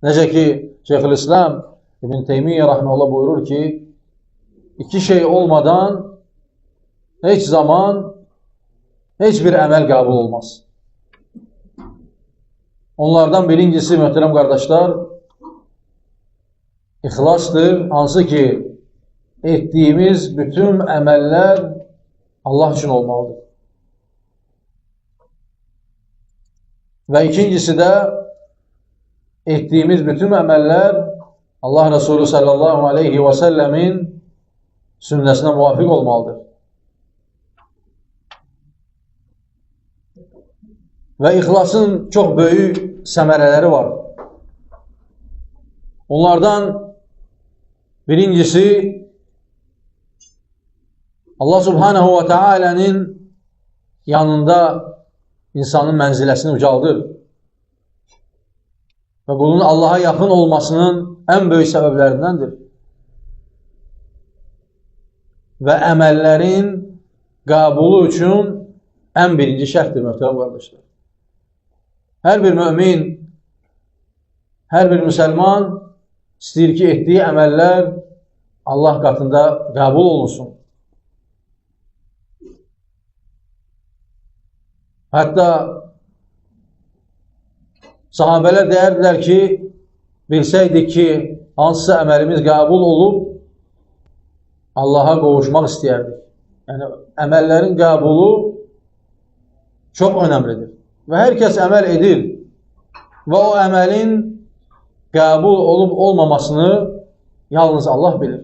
Necə ki, Şeyxülislam İbn Teymiyyə rahimehullah buyurur ki, iki şey olmadan heç zaman heç bir əməl qəbul olmaz. Onlardan birincisi, möhtərəm qardaşlar, ixlasdır, hansı ki, etdiyimiz bütün əməllər Allah üçün olmalıdır. Və ikincisi də etdiyimiz bütün əməllər Allah Resulü sallallahu aleyhi və səlləmin sünnəsinə müvafiq olmalıdır. Və ixlasın çox böyük səmərələri var. Onlardan birincisi, Allah subhanahu və teala'nın yanında insanın mənziləsini ucaldır. Və bunun Allaha yaxın olmasının ən böyük səbəblərindəndir. Və əməllərin qəbulu üçün ən birinci şərtdir, möhtərəm qardaşlar. Hər bir mümin, hər bir müsəlman istəyir ki, etdiyi əməllər Allah qatında qəbul olunsun. Hətta sahabələr deyərdilər ki, bilsəydik ki, hansısa əməlimiz qəbul olub, Allaha qovuşmaq istəyərdik. Yəni, əməllərin qəbulu çox önəmlidir. Və hər kəs əməl edir və o əməlin qəbul olub olmamasını yalnız Allah bilir.